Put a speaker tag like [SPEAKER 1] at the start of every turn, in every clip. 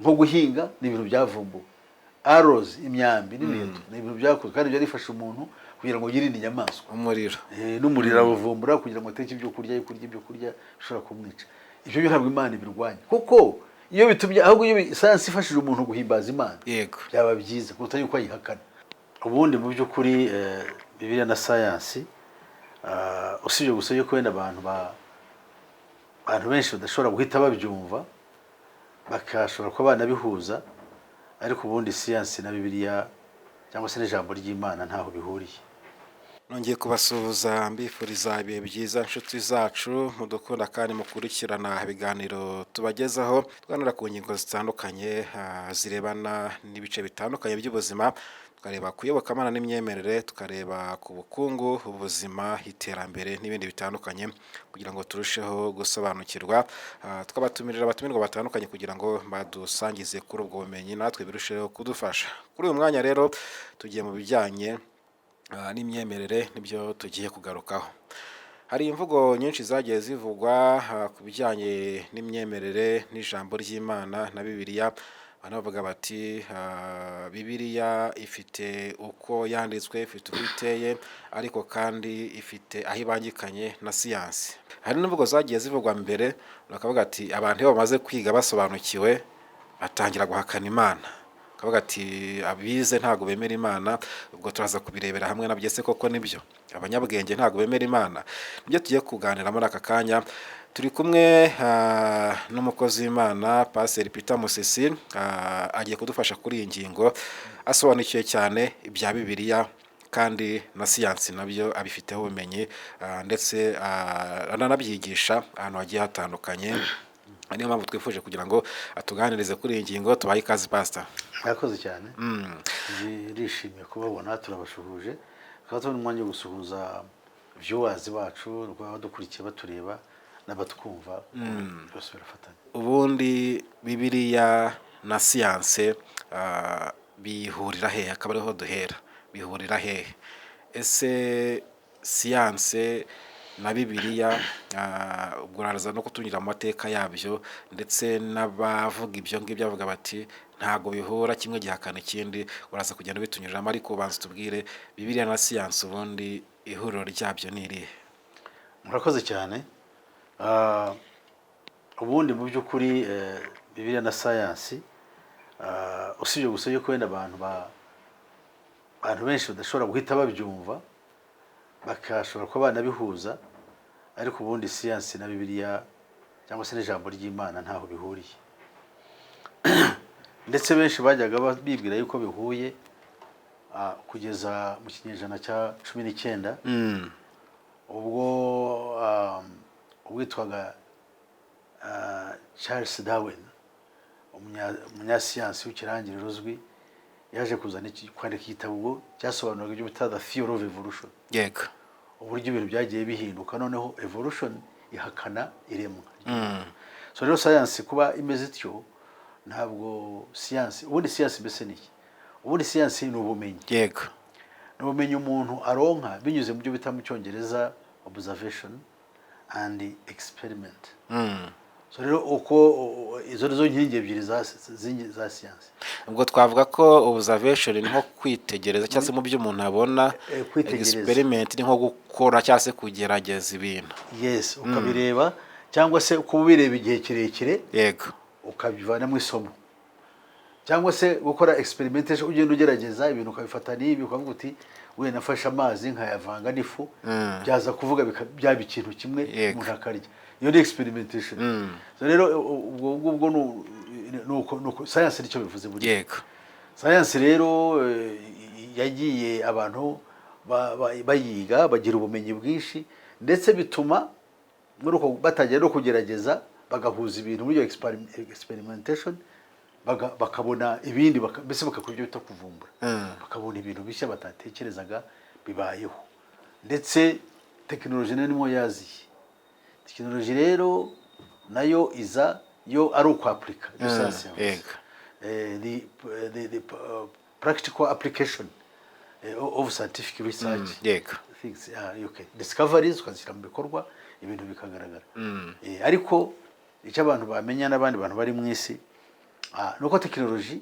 [SPEAKER 1] Nko guhinga ni ibintu byavumbuwe, arrows, imyambi n'imiheto ni ibintu byakozwe kandi byarifasha umuntu kugira ngo yirinde inyamaswa.
[SPEAKER 2] Umuriro.
[SPEAKER 1] N'umuriro awuvumbura kugira ngo ateke ibyo kurya, yo kurya ibyo kurya bishobora kumwica. Ibyo byo ntabwo Imana ibirwanya, kuko iyo bitumye, ahubwo iyo sayansi ifashije umuntu guhimbaza Imana, byaba byiza kuruta yuko ayihakana. Ubundi mu by'ukuri Bibiliya na sayansi, usibye gusa yuko wenda abantu benshi badashobora guhita babyumva, bakashobora kuba banabihuza, ariko ubundi siyansi na Bibiliya cyangwa se n'ijambo ry'Imana ntaho bihuriye.
[SPEAKER 2] Nongeye kubasuhuza, mbifuriza ibihe byiza, inshuti zacu mudukunda kandi mukurikirana ibiganiro tubagezaho. Tuganira ku ngingo zitandukanye zirebana n'ibice bitandukanye by'ubuzima, tukareba ku iyobokamana n'imyemerere, tukareba ku bukungu, ubuzima, iterambere n'ibindi bitandukanye, kugira ngo turusheho gusobanukirwa. Tukabatumirira abatumirwa batandukanye kugira ngo badusangize kuri ubwo bumenyi, natwe birusheho kudufasha. Kuri uyu mwanya rero tugiye mu bijyanye n'imyemerere, nibyo tugiye kugarukaho. Hari imvugo nyinshi zagiye zivugwa ku bijyanye n'imyemerere n'ijambo ry'Imana na Bibiliya. Abantu bavuga bati: "Bibiliya ifite uko yanditswe, ifite uko iteye, ariko kandi ifite aho ibangikanye na siyansi." Hari n'imvugo zagiye zivugwa mbere, bakavuga ati: "Abantu iyo bamaze kwiga basobanukiwe batangira guhakana Imana." Akavuga ati: "Abize ntabwo bemera Imana." Ubwo turaza kubirebera hamwe nabyo. Ese koko nibyo, abanyabwenge ntabwo bemera Imana? Nibyo tugiye kuganira muri aka kanya. Turi kumwe n'umukozi w'Imana, Pasiteri Peter Musisi. Agiye kudufasha kuri iyi ngingo. Asobanukiwe cyane ibya Bibiliya kandi na siyansi nabyo abifiteho ubumenyi, ndetse ananabyigisha ahantu hagiye hatandukanye. Niyo mpamvu twifuje kugira ngo atuganirize kuri iyi ngingo. Tubahe ikaze, Pasita.
[SPEAKER 1] Murakoze cyane. Turishimiye kubabona, turabashuhuje, tukaba tubona umwanya wo gusuhuza viewers bacu, badukurikiye, batureba n'abatwumva, byose birafatanya.
[SPEAKER 2] Ubundi Bibiliya na siyanse bihurira hehe? Akaba ariho duhera. Bihurira hehe? Ese siyanse na Bibiliya, ubwo uraza no kutunyura mu mateka yabyo, ndetse n'abavuga ibyo ngibyo bavuga bati: "Ntabwo bihura, kimwe gihakana ikindi." Uraza kugenda ubitunyuriramo, ariko ubanza utubwire, Bibiliya na siyanse ubundi ihuriro ryabyo ni irihe?
[SPEAKER 1] Murakoze cyane. Ubundi mu by'ukuri Bibiliya na sayansi, usibye gusa yuko wenda abantu benshi badashobora guhita babyumva, bakashobora kuba banabihuza, ariko ubundi siyansi na Bibiliya cyangwa se n'ijambo ry'Imana ntaho bihuriye. Ndetse benshi bajyaga bibwira yuko bihuye kugeza mu kinyejana cya 19, ubwo uwitwaga Charles Darwin, umunyasiyansi w'ikirangirire uzwi, yaje kuzana kwandika igitabo cyasobanuraga ibyo bita the theory of evolution, uburyo ibintu byagiye bihinduka, noneho evolution ihakana iremwa. So rero sayansi kuba imeze ityo, ntabwo siyansi, ubundi siyansi mbese ni iki? Ubundi siyansi ni ubumenyi. Ni ubumenyi umuntu aronka binyuze mu byo bita mu Cyongereza observation and experiment. So rero uko izo nizo nkingi ebyiri za siyansi.
[SPEAKER 2] Ubwo twavuga ko observation ni nko kwitegereza, cyangwa se mu byo umuntu abona.
[SPEAKER 1] Kwitegereza.
[SPEAKER 2] Experiment ni nko gukora cyangwa se kugerageza ibintu.
[SPEAKER 1] Yes, ukabireba cyangwa se kuba ubireba igihe kirekire, ukabivanamo isomo, cyangwa se gukora experimentation, ugenda ugerageza ibintu, ukabifata n'ibi, ukavuga uti: "Wenda nafashe amazi nkayavanga n'ifu, byaza kuvuga byaba ikintu kimwe, umuntu akarya." Iyo ni experimentation. So rero ubwo ngubwo ni uko science nicyo bivuze buriya. Science rero yagiye abantu bayiga, bagira ubumenyi bwinshi, ndetse bituma muri uko batangira no kugerageza, bagahuza ibintu muri iyo experimentation, bakabona ibindi, mbese bagakora ibyo bita kuvumbura, bakabona ibintu bishya batatekerezaga bibayeho. Ndetse tekinoloji nayo nimwo yaziye. Tekinoloji rero nayo iza yo ari ukwapurika ibyo science yavuze. The practical application of scientific research things, okay. Discoveries ukazishyira mu bikorwa, ibintu bikagaragara. Ariko icyo abantu bamenya n'abandi bantu bari mu isi Ni uko tekinoloji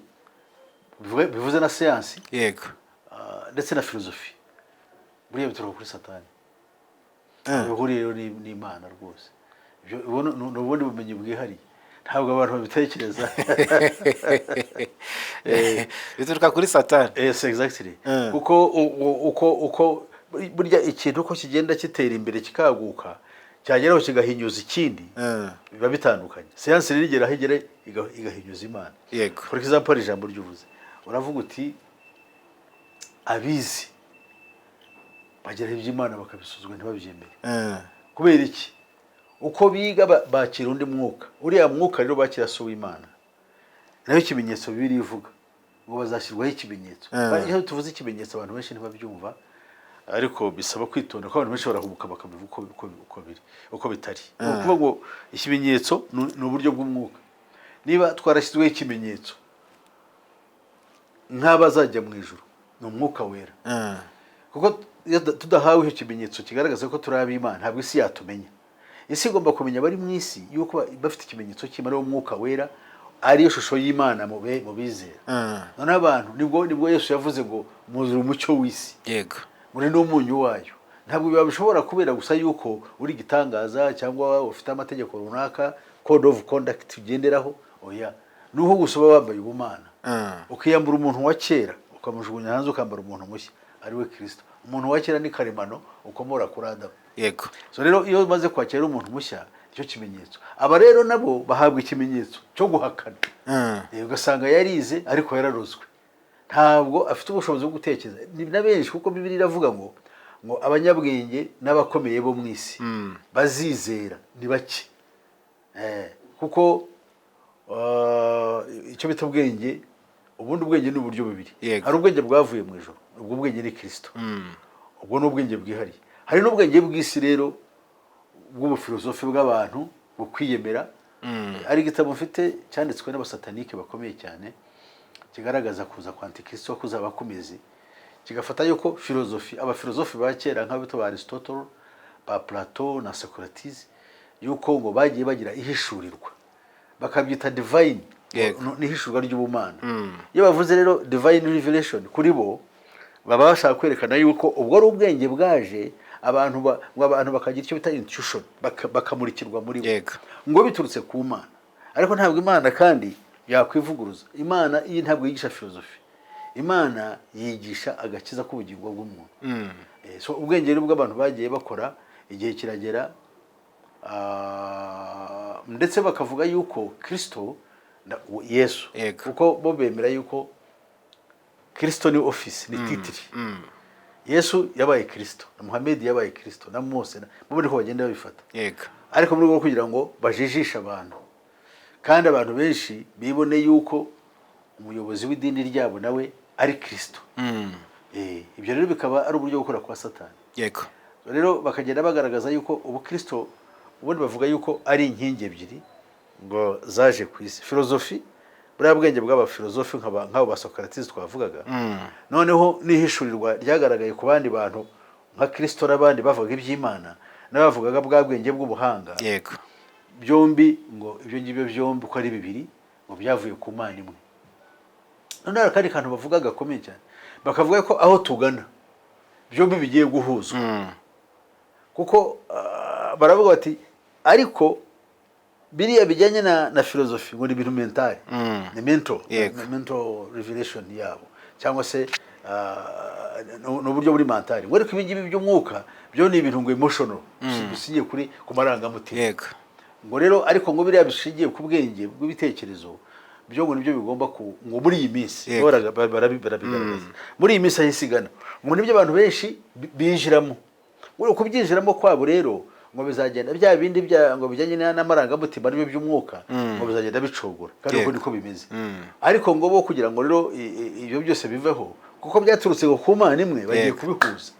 [SPEAKER 1] bivuze na siyansi, ndetse na filozofi, buriya bituruka kuri Satani. Bihuriye rero n'Imana rwose. Ibyo ubu ni ubundi bumenyi bwihariye, ntabwo abantu babitekereza.
[SPEAKER 2] Bituruka kuri Satani.
[SPEAKER 1] Yes, exactly. Kuko uko burya ikintu uko kigenda kitera imbere, kikaguka, cyageraho kigahinyuza ikindi, biba bitandukanye. Siyansi rero igera aho igera igahinyuza Imana. For example, hari ijambo ry'ubuze, uravuga uti abizi bageraho iby'Imana bakabisuzuma ntibabyemere. Kubera iki? Uko biga bakira undi mwuka. Uriya mwuka rero bakira si uw'Imana. Nayo ikimenyetso, Bibiliya ivuga ngo bazashyirwaho ikimenyetso. Iyo tuvuze ikimenyetso, abantu benshi ntibabyumva, ariko bisaba kwitonda kuko abantu benshi barahubuka bakabivuga uko biri, uko bitari. Ni ukuvuga ngo ikimenyetso ni uburyo bw'umwuka. Niba twarashyizweho ikimenyetso nk'abazajya mu ijuru, ni Umwuka Wera, kuko iyo tudahawe icyo kimenyetso kigaragaza ko turi ab'Imana, ntabwo isi yatumenya. Isi igomba kumenya abari mu isi yuko bafite ikimenyetso cy'Imana, ariwo Mwuka Wera, ariyo shusho y'Imana mu bizera. Noneho abantu nibwo Yesu yavuze ngo muzure umucyo w'isi, muri n'umunyu wayo. Ntabwo biba bishobora kubera gusa yuko uri igitangaza cyangwa ufite amategeko runaka, code of conduct ugenderaho. Oya, ni uko gusa uba wambaye ubumana, ukiyambura umuntu wa kera, ukamujugunya hanze, ukambara umuntu mushya ari we Kirisito. Umuntu wa kera ni karemano ukomora kuri Adamu. So rero iyo umaze kwakira umuntu mushya, icyo kimenyetso, aba rero nabo bahabwa ikimenyetso cyo guhakana. Ugasanga yarize ariko yararozwe, ntabwo afite ubushobozi bwo gutekereza. Ni na benshi, kuko Bibiliya iravuga ngo abanyabwenge n'abakomeye bo mu isi bazizera ni bake. Kuko icyo bita ubwenge, ubundi ubwenge ni uburyo bubiri. Hari ubwenge bwavuye mu ijuru, ubwo bwenge ni Kirisito, ubwo ni ubwenge bwihariye. Hari n'ubwenge bw'isi rero, bw'ubufilozofi bw'abantu, bukwiyemera. Hari igitabo mfite cyanditswe n'abasatanike bakomeye cyane, kigaragaza kuza kwa Antikristo kuzaba kumeze, kigafata yuko filozofi, abafilozofi ba kera nk'abitwa ba Aristotle, ba Plato na Socrates, yuko ngo bagiye bagira ihishurirwa, bakabyita divine, n'ihishurwa ry'ubumana. Iyo bavuze rero divine revelation, kuri bo baba bashaka kwerekana yuko ubwo ari ubwenge bwaje abantu ngo abantu bakagira icyo bita intuition, bakamurikirwa muri bo, ngo biturutse ku Mana. Ariko ntabwo Imana kandi yakwivuguruza. Imana iyi ntabwo yigisha filozofi, Imana yigisha agakiza k'ubugingo bw'umuntu. So ubwenge rero bw'abantu bagiye bakora, igihe kiragera, ndetse bakavuga yuko Kirisito Yesu, kuko bo bemera yuko Kirisito ni office, ni title. Yesu yabaye Kirisito, na Muhamedi yabaye Kirisito, na Mose, bo niko bagenda babifata. Ariko mu rwego rwo kugira ngo bajijishe abantu, kandi abantu benshi bibone yuko umuyobozi w'idini ryabo nawe ari Kirisito. Ibyo rero bikaba ari uburyo bwo gukora kwa Satani. Rero bakagenda bagaragaza yuko ubukristo ubundi bavuga yuko ari inkingi ebyiri ngo zaje ku isi: filozofi, buriya bwenge bw'abafilozofi nk'abo ba Socrates twavugaga, noneho n'ihishurirwa ryagaragaye ku bandi bantu nka Kirisito n'abandi bavugaga iby'Imana, n'abavugaga bwa bwenge bw'ubuhanga. Byombi ngo ibyo ngibyo byombi uko ari bibiri ngo byavuye ku Mana imwe. Noneho hari akandi kantu bavuga gakomeye cyane, bakavuga ko aho tugana byombi bigiye guhuzwa, kuko baravuga bati ariko biriya bijyanye na filozofi ngo ni ibintu mental, ni mental, mental revelation yabo, cyangwa se ni uburyo buri mental, ngo ariko ibi ngibi by'umwuka byo ni ibintu ngo emotional, bishingiye ku marangamutima. Ngo rero ariko ngo biriya bishingiye ku bwenge bw'ibitekerezo byo ngo nibyo bigomba ku ngo muri iyi minsi barabigaragaza muri iyi minsi aho isigana, ngo nibyo abantu benshi binjiramo. Ngo kubyinjiramo kwabo rero ngo bizagenda bya bindi bya ngo bijyanye n'amarangamutima aribyo by'umwuka, ngo bizagenda bicogora, kandi uko niko bimeze. Ariko ngo bo kugira ngo rero ibyo byose biveho, kuko byaturutse ngo ku Mana imwe, bagiye kubihuza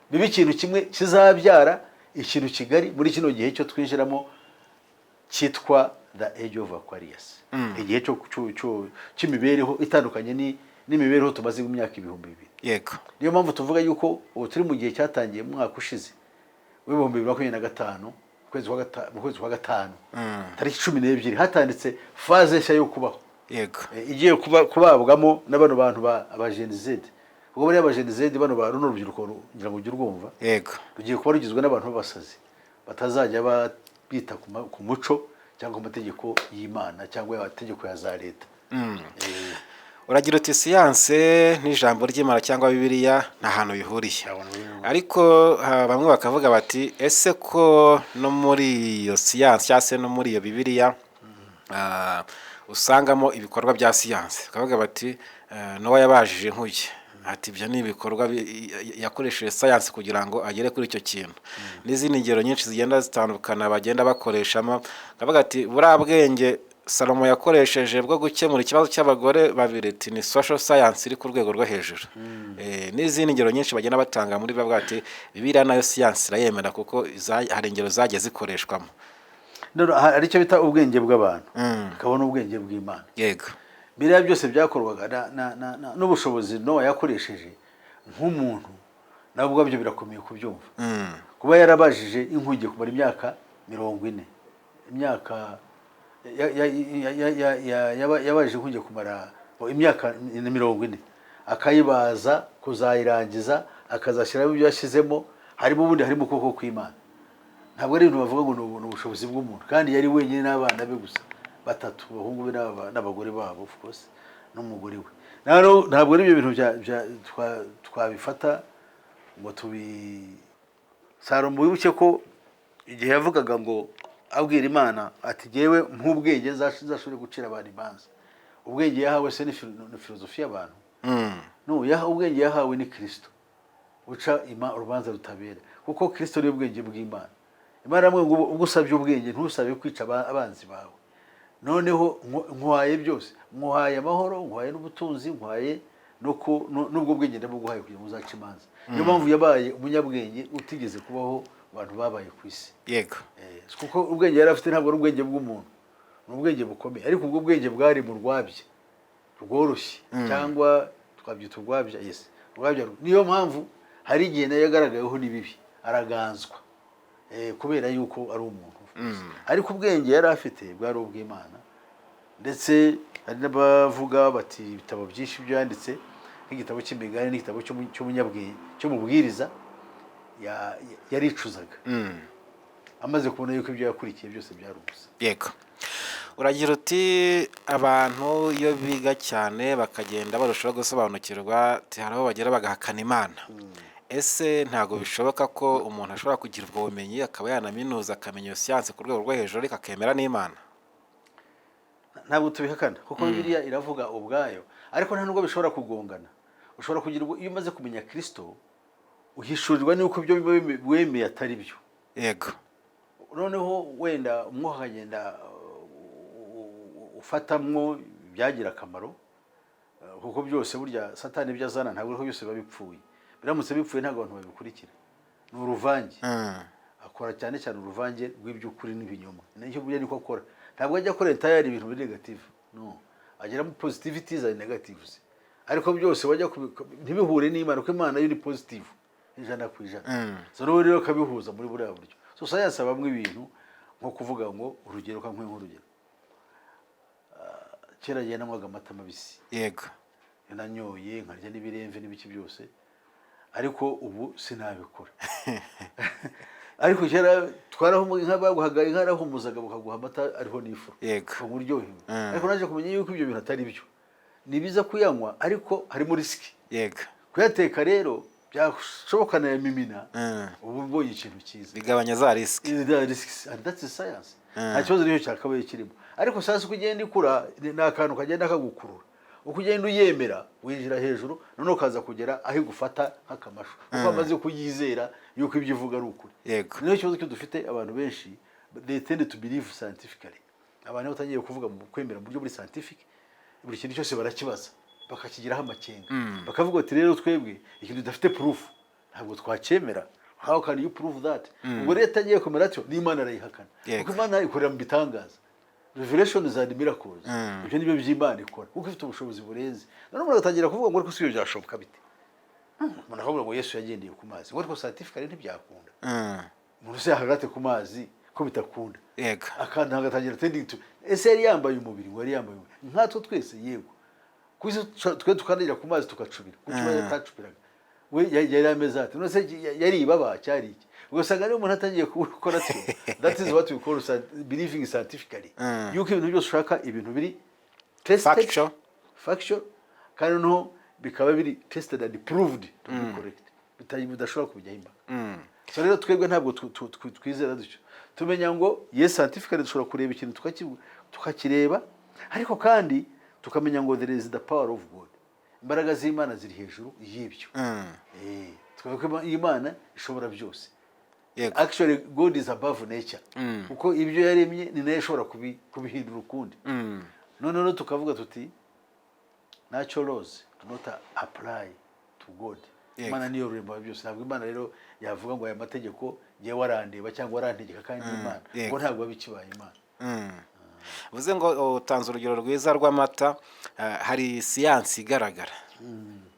[SPEAKER 1] bibe ikintu kimwe kizabyara ikintu kigari muri kino gihe cyo twinjiramo cyitwa the Age of Aquarius, igihe cy'imibereho itandukanye n'imibereho tumaze mu myaka 2000. Niyo mpamvu tuvuga yuko ubu turi mu gihe cyatangiye mu mwaka ushize w'2025, mu kwezi kwa gatanu, tariki 12, hatanditse phase nshya yo kubaho. Igiye kubabwamo na bano bantu ba aba Gen Z, kuko bariya aba Gen Z, bano ba runo rubyiruko ngira ngo ujye urwumva, rugiye kuba rugizwe n'abantu b'abasazi batazajya bita ku muco cyangwa ku mategeko y'Imana cyangwa amategeko ya za leta.
[SPEAKER 2] Uragira uti siyanse n'ijambo ry'Imana cyangwa Bibiliya nta hantu bihuriye. Ariko bamwe bakavuga bati: "Ese ko no muri iyo siyanse cyangwa se no muri iyo Bibiliya usangamo ibikorwa bya siyanse?" Bakavuga bati: "Nowa yabajije inkuge," ati: "Ibyo ni ibikorwa yakoresheje siyanse kugira ngo agere kuri icyo kintu," n'izindi ngero nyinshi zigenda zitandukana bagenda bakoreshamo. Bakavuga ati: "Buriya bwenge Salomo yakoresheje bwo gukemura ikibazo cy'abagore babiri," ati: "ni social science iri ku rwego rwo hejuru." N'izindi ngero nyinshi bagenda batanga muri bavuga ati: "Bibiliya nayo siyanse irayemera kuko hari ingero zagiye zikoreshwamo."
[SPEAKER 1] No, hari icyo bita ubwenge bw'abantu, hakaba n'ubwenge bw'Imana. Biriya byose byakorwaga n'ubushobozi Nowa yakoresheje nk'umuntu, nawe ubwabyo birakomeye kubyumva. Kuba yarabajije inkuge kumara imyaka 40, imyaka yabajije inkuge kumara imyaka 40, akayibaza kuzayirangiza, akazashyiramo ibyo yashyizemo, harimo ubundi, harimo ukuboko kw'Imana. Ntabwo ari ibintu bavuga ngo ni ubushobozi bw'umuntu, kandi yari wenyine n'abana be gusa batatu, abahungu be n'abagore babo, of course, n'umugore we. Rero ntabwo ari ibyo bintu twabifata ngo tubi. Salomo, wibuke ko igihe yavugaga ngo abwira Imana ati: "Jyewe nk'ubwenge nzashobore gucira abantu imanza," ubwenge yahawe se ni filozofi y'abantu? No, ubwenge yahawe ni Kirisito uca urubanza rutabera, kuko Kirisito ni ubwenge bw'Imana. Imana iramubwira ngo: "Ubwo usabye ubwenge, ntusabe kwica abanzi bawe, noneho nkuhaye byose, nkuhaye amahoro, nkuhaye n'ubutunzi, nkuhaye n'ubwo bwenge ndabuguhaye kugira ngo uzace imanza." Niyo mpamvu yabaye umunyabwenge utigeze kubaho mu bantu babaye ku isi. Kuko ubwenge yari afite ntabwo ari ubwenge bw'umuntu, ni ubwenge bukomeye, ariko ubwo bwenge bwari mu rwabya rworoshye, cyangwa twabyita urwabya, yes, urwabya. Niyo mpamvu hari igihe nayo yagaragayeho n'ibibi, araganzwa, kubera yuko ari umuntu. Ariko ubwenge yari afite bwari ubw'Imana. Ndetse hari n'abavuga bati ibitabo byinshi byo yanditse, nk'igitabo cy'Imigani n'igitabo cy'umunyabwenge cy'Umubwiriza, yaricuzaga amaze kubona yuko ibyo yakurikiye byose byari ubusa.
[SPEAKER 2] Yego, uragira uti abantu iyo biga cyane bakagenda barushaho gusobanukirwa, ati hari aho bagera bagahakana Imana. Ese ntabwo bishoboka ko umuntu ashobora kugira ubwo bumenyi, akaba yanaminuza, akamenya iyo siyanse ku rwego rwo hejuru, ariko akemera n'Imana?
[SPEAKER 1] Ntabwo tubihakana, kuko Bibiliya iravuga ubwayo, ariko nta nubwo bishobora kugongana. Ushobora kugira iyo umaze kumenya Kirisito, uhishurirwa n'uko ibyo wemeye atari byo. Noneho wenda umwuka akagenda ufatamwo ibyagira akamaro, kuko byose burya Satani ibyo azana ntabwo ariko byose biba bipfuye. Biramutse bipfuye ntabwo abantu babikurikira. Ni uruvange. Akora cyane cyane uruvange rw'iby'ukuri n'ibinyoma. Nicyo burya niko akora. Ntabwo ajya akora entire ibintu biri negative, no ageramo positivities and negatives, ariko byose wajya ntibihure n'Imana, kuko Imana yo ni positive 100%. So rero akabihuza muri buriya buryo. So science habamo ibintu nko kuvuga ngo, urugero kankwe, nk'urugero, kera gihe nanywaga amata mabisi. Nanyoye nkarya n'ibiremve n'ibiki byose, ariko ubu sinabikora. Ariko kera inka baguhaga, inka yarahumuzaga bakaguha amata ariho n'ifuro, ukaba uryohewe. Ariko naje kumenya yuko ibyo bintu atari byo. Ni biza kuyanywa, ariko harimo risk. Kuyateka rero byashoboka na mimina, ubu ubonye ikintu cyiza.
[SPEAKER 2] Bigabanya za risk.
[SPEAKER 1] There are risks, and that's science. Nta kibazo rero cyakabaye kirimo. Ariko science uko ugenda ikura, ni akantu kagenda kagukurura. Uko ugenda uyemera, winjira hejuru, noneho ukaza kugera aho igufata nk'akamashu, kuko amaze kuyizera yuko ibyo ivuga ari ukuri. Niyo kibazo cyo dufite. Abantu benshi, they tend to believe scientifically. Abantu iyo batangiye kuvuga mu kwemera mu buryo buri scientific, buri kintu cyose barakibaza, bakakigiraho amakenga, bakavuga bati: "Rero twebwe ikintu tudafite proof ntabwo twacyemera. How can you prove that?" Ubwo rero atangiye kumera atyo, n'Imana arayihakana, kuko Imana ikorera mu bitangaza, revelations and miracles. Ibyo nibyo by'Imana ikora, kuko ifite ubushobozi burenze. Noneho umuntu agatangira kuvuga ngo: "Ariko si ibyo byashoboka bite?" Umuntu akavuga ngo Yesu yagendeye ku mazi, ngo ariko scientifically ntibyakunda. Umuntu se yahagate ku mazi? Ko bitakunda. Akantu hagatangira tending to, ese yari yambaye umubiri? Ngo yari yambaye umubiri nkatwe twese, yego. Ku isi twe tukandagira ku mazi tukacubira, kuki we yatacubiraga? We yari ameze ate? None se yari ibaba, cyari iki? Ugasanga niba umuntu atangiye gukora atyo, that is what we call believing scientifically, yuko ibintu byose ushaka ibintu biri tested,
[SPEAKER 2] Factual.
[SPEAKER 1] factual, kandi noneho bikaba biri tested and proved to be correct, bidashobora kubijyaho impaka. So rero twebwe ntabwo twizera dutyo. Tumenya ngo yes, scientifically dushobora kureba ikintu tukakireba, ariko kandi tukamenya ngo there is the power of God, imbaraga z'Imana ziri hejuru y'ibyo. Tukavuga ko Imana ishobora byose. Actually, God is above nature, kuko ibyo yaremye ni nayo ishobora kubihindura ukundi. Noneho tukavuga tuti natural laws do not apply to God. Imana niyo rurema byose. Ntabwo Imana rero yavuga ngo aya mategeko ngewe warandeba cyangwa warantegeka kandi ni Imana, ngo ntabwo biba bikibaye Imana.
[SPEAKER 2] Bivuze ngo utanze urugero rwiza rw'amata. Hari siyansi igaragara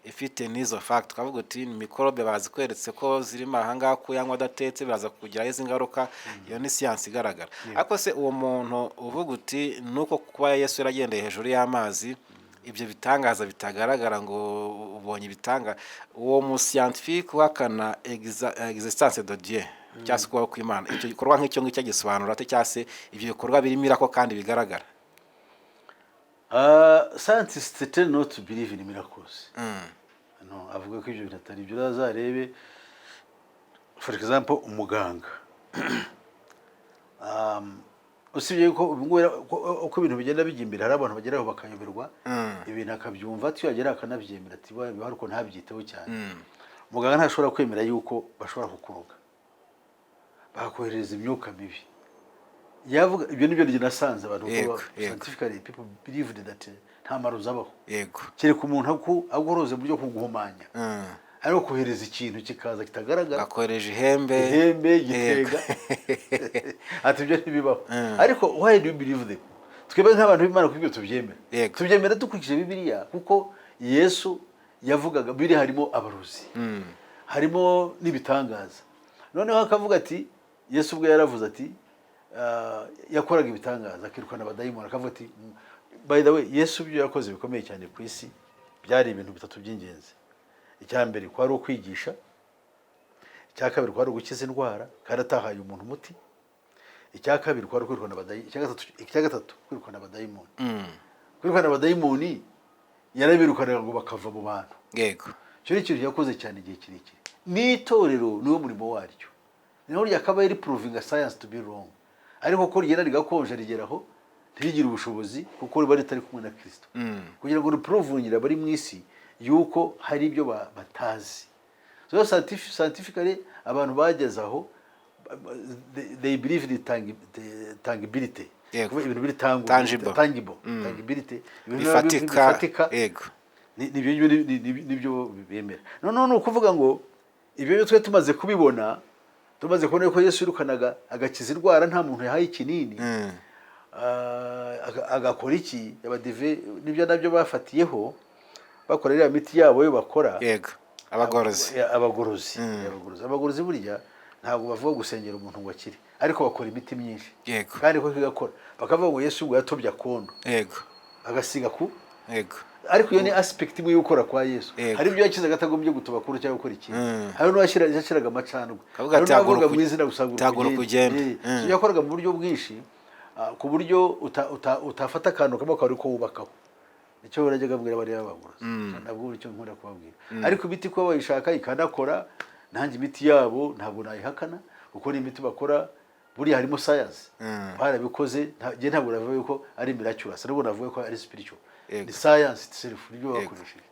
[SPEAKER 2] ifite n'izo fact, twavuga uti ni mikorobe bazikweretse ko zirimo ahangaha, kuyanywa adatetse biraza kugiraho izi ngaruka. Iyo ni siyansi igaragara. Ariko se uwo muntu uvuga uti nuko kuba Yesu yaragendeye hejuru y'amazi, ibyo bitangaza bitagaragara, ngo ubonye ibitanga, uwo mu scientifique uhakana existence de Dieu cyangwa se kubaho kw'Imana, icyo gikorwa nk'icyo ngicyo agisobanura ate? Cyangwa se ibyo bikorwa birimo irako kandi bigaragara?
[SPEAKER 1] Scientists tend not to believe in miracles. No, avuga ko ibyo bintu atari ibyo. Uzarebe, for example, umuganga, usibye yuko ubu ngubu uko ibintu bigenda bijya imbere, hari abantu bageraho bakayoberwa ibintu, akabyumva ati yagera akanabyemera, ati biba ariko ntabyiteho cyane. Muganga ntashobora kwemera yuko bashobora kukuroga, bakakohereza imyuka mibi. Yavuga ibyo nibyo njye nasanze abantu uko scientifically people believed that nta marozi abaho, kereka umuntu aguroze mu buryo kuguhumanya, ariko kohereza ikintu kikaza kitagaragara,
[SPEAKER 2] bakohereje ihembe,
[SPEAKER 1] ihembe, igitega, ati ibyo ntibibaho. Ariko why do you believe them? Twebwe nk'abantu b'Imana, kuko ibyo tubyemera, tubyemera dukurikije Bibiliya, kuko Yesu yavugaga Bibiliya harimo abarozi, harimo n'ibitangaza. Noneho akavuga ati Yesu ubwo yaravuze ati yakoraga ibitangaza, akirukana abadayimoni, akavuga ati, by the way, Yesu ibyo yakoze bikomeye cyane ku isi byari ibintu bitatu by'ingenzi. Icya mbere kwari ukwigisha, icya kabiri kwari ugukiza indwara kandi atahaye umuntu umuti, icya kabiri kwari ukwirukana abadayimoni, icya gatatu kwirukana abadayimoni. Kwirukana abadayimoni, yarabirukanaga ngo bakava mu bantu. Icyo ni ikintu yakoze cyane igihe kirekire, n'itorero niwo murimo waryo, niho ryakabaye riprovinga science to be wrong. Ariko ko rigenda rigakonja, rigeraho ntirigire ubushobozi, kuko riba ritari kumwe na Kirisito kugira ngo riprovingire abari mu isi yuko hari ibyo batazi. So scientifically abantu bageze aho they believe in tangibility. Kuba ibintu biri
[SPEAKER 2] Tangible.
[SPEAKER 1] Tangible, tangibility, ibintu
[SPEAKER 2] bifatika.
[SPEAKER 1] Bifatika. Nibyo ngibyo nibyo bemera. Noneho ni ukuvuga ngo ibyo byo twe tumaze kubibona, tumaze kubona ko Yesu yirukanaga, agakiza indwara, nta muntu yahaye ikinini, agakora iki, abadive nibyo nabyo bafatiyeho bakora iriya miti yabo yo bakora.
[SPEAKER 2] Yego, abagorozi.
[SPEAKER 1] Abagorozi, abagorozi burya ntabwo bavuga gusengera umuntu ngo akire, ariko bakora imiti myinshi kandi ko igakora. Bakavuga ngo Yesu ngo yatobye akondo, agasiga ku ariko iyo ni aspect imwe yo gukora kwa Yesu. Hari ibyo yakizaga atagombye gutoba kuru cyangwa gukora ikintu. Hari n'uwashyira yashyiraga amacandwe,
[SPEAKER 2] Akavuga
[SPEAKER 1] hari
[SPEAKER 2] ati,
[SPEAKER 1] n'uwavuga
[SPEAKER 2] "Haguruka
[SPEAKER 1] mu izina gusa, haguruka
[SPEAKER 2] haguruka
[SPEAKER 1] ugende."
[SPEAKER 2] ugende.
[SPEAKER 1] So yakoraga mu buryo bwinshi, ku buryo utafata akantu kamwe akaba ariko wubakaho. Nicyo najyaga abwira bariya bagorozi, ntabwo icyo nkunda kubabwira. Ariko imiti kuba bayishaka ikanakora, nanjye imiti yabo ntabwo nayihakana, kuko ni imiti bakora buriya harimo science, barabikoze. Njye ntabwo navuga yuko ari miraculous, nubwo navuga ko ari spiritual. Ni science itself, nibyo bakoresheje.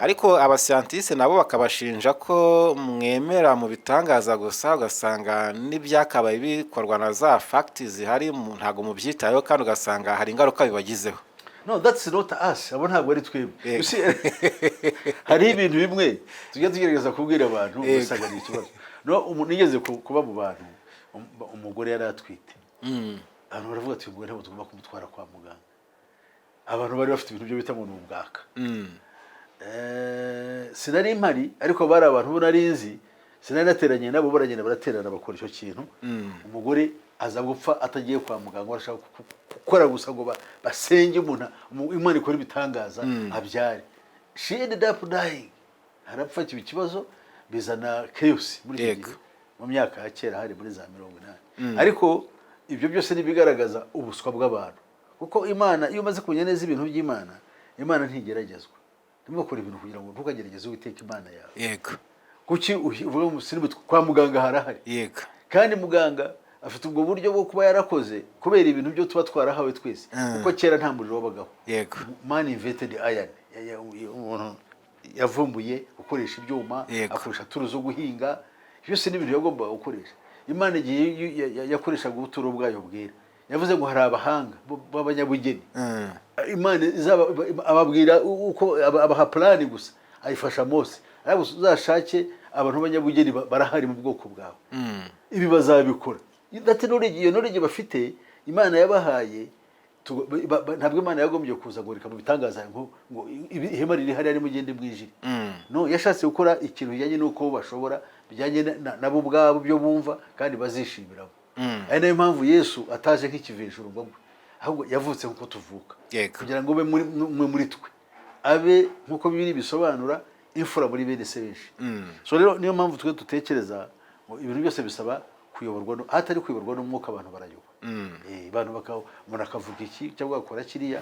[SPEAKER 2] Ariko abasiyantisite nabo bakabashinja ko mwemera mu bitangaza gusa, ugasanga n'ibyakabaye bikorwa na za fact zihari ntabwo mubyitayeho, kandi ugasanga hari ingaruka bibagizeho.
[SPEAKER 1] No, that's not us, abo ntabwo ari twebwe. You see, hariho ibintu bimwe tujya tugerageza kubwira abantu, ugasanga ni ikibazo. No nigeze kuba mu bantu, umugore yari atwite, abantu baravuga ati uyu mugore ntabwo tugomba kumutwara kwa muganga. Abantu bari bafite ibintu byo bita ngo ni ubwaka. Sinari mpari, ariko bari abantu bo nari nzi. Sinari nateranye nabo, baragenda baraterana, bakora icyo kintu. Umugore aza gupfa atagiye kwa muganga. Barashaka gukora gusa ngo basenge umuntu, Imana ikora ibitangaza abyare. She ended up dying, arapfa. Kiba ikibazo, bizana chaos muri icyo gihe, mu myaka ya kera, hari muri za 80. Ariko ibyo byose ni ibigaragaza ubuswa bw'abantu, kuko Imana, iyo umaze kumenya neza ibintu by'Imana, Imana ntigeragezwa. Ntimugakore ibintu kugira ngo ntukagerageze Uwiteka Imana yawe. Kuki uvuga ngo musirimu, kwa muganga harahari? Kandi muganga afite ubwo buryo bwo kuba yarakoze kubera ibintu byo tuba twarahawe twese, kuko kera nta muriro wabagaho. Man invented iron. Umuntu yavumbuye gukoresha ibyuma, akoresha tools zo guhinga. Byose ni ibintu yagombaga gukoresha. Imana igihe yakoreshaga ubuturo bwayo bwera, yavuze ngo hari abahanga b'abanyabugeni. Imana izaba ababwira uko abaha plan gusa, ayifasha Mose, ariko uzashake abantu b'abanyabugeni, barahari mu bwoko bwawe, ibi bazabikora. That knowledge, iyo knowledge bafite Imana yabahaye, ntabwo Imana yagombye kuza ngo reka mu bitangaza ngo ihema riri hariya, nimugende mwijire. No yashatse gukora ikintu bijyanye n'uko bo bashobora, bijyanye nabo ubwabo, ibyo bumva kandi bazishimiramo. Ari nayo mpamvu Yesu ataje nk'ikivejuru ngo agwe, ahubwo yavutse nk'uko tuvuka, kugira ngo ube muri umwe muri twe, abe nk'uko Bibiliya bisobanura, imfura muri bene se benshi. So rero niyo mpamvu twe dutekereza ngo ibintu byose bisaba kuyoborwa ahatari kuyoborwa n'umwuka, abantu barayoba. Abantu umuntu akavuga iki cyangwa agakora kiriya,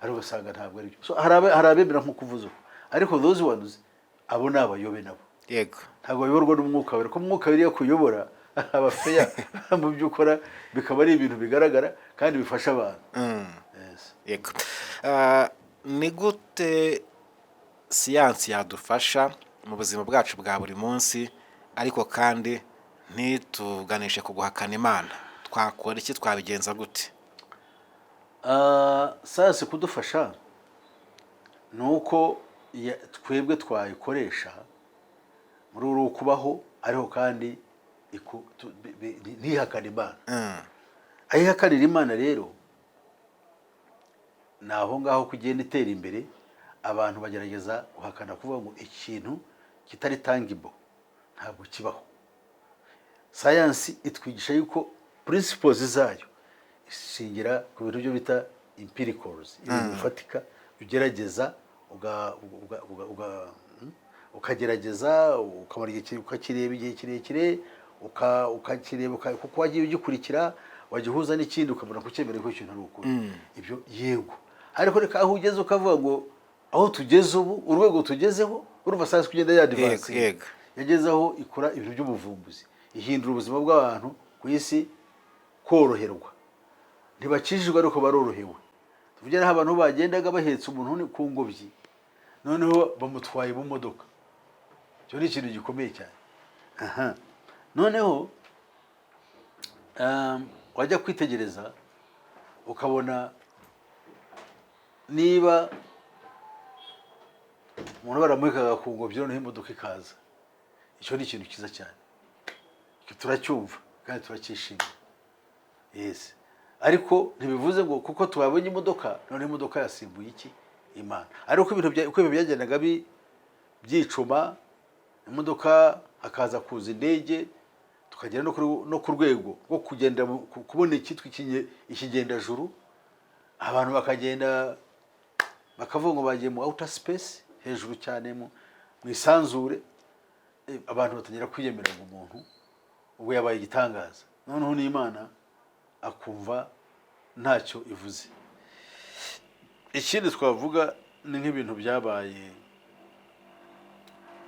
[SPEAKER 1] ariko ugasanga ntabwo ari byo. So hari abemera nk'uko uvuze uko, ariko those ones, abo ni abayobe nabo. Ntabwo bayoborwa n'Umwuka Wera, kuko Umwuka Wera iyo akuyobora aba fair mu byo ukora, bikaba ari ibintu bigaragara kandi bifasha abantu. Yes.
[SPEAKER 2] Yego. Ni gute siyansi yadufasha mu buzima bwacu bwa buri munsi, ariko kandi ntituganishe ku guhakana Imana? Twakora iki? Twabigenza gute?
[SPEAKER 1] Sayansi kudufasha ni uko twebwe twayikoresha muri uru kubaho, ariko kandi ntihakane Imana. Aho ihakanira Imana rero ni aho ngaho kugenda itera imbere, abantu bagerageza guhakana, kuvuga ngo ikintu kitari tangible ntabwo kibaho. Sayansi itwigisha yuko principles zayo ishingira ku bintu byo bita empiricals, ibintu bifatika ugerageza, ukagerageza, ukamara igihe ukakireba igihe kirekire, ukakireba, kuko wagiye ugikurikira, wagihuza n'ikindi, ukabona kucyemera ko ikintu ari ukuri. Ibyo yego, ariko reka aho ugeze ukavuga ngo aho tugeze ubu, urwego tugezeho, urumva sayansi kugenda yadvancinga, yageze aho ikora ibintu by'ubuvumbuzi, ihindura ubuzima bw'abantu ku isi koroherwa. Ntibakijijwe ariko barorohewe. Tuvuge aho abantu bagendaga bahetse umuntu ku ngobyi, noneho bamutwaye mu modoka. Icyo ni ikintu gikomeye cyane. Aha noneho wajya kwitegereza ukabona niba umuntu baramuhekaga ku ngobyi, noneho imodoka ikaza, icyo ni ikintu cyiza cyane. Icyo turacyumva kandi turacyishimiye, yes. Ariko ntibivuze ngo kuko twabonye imodoka, noneho imodoka yasimbuye iki? Imana. Ariko uko ibintu byagendaga byicuma, imodoka, hakaza kuza indege, tukagera no ku rwego rwo kugenda kubona icyitwa ikigendajuru, abantu bakagenda bakavuga ngo bagiye mu outer space, hejuru cyane mu isanzure. Abantu batangira kwiyemera ngo umuntu ubwo yabaye igitangaza, noneho n'Imana akumva ntacyo ivuze. Ikindi twavuga ni nk'ibintu byabaye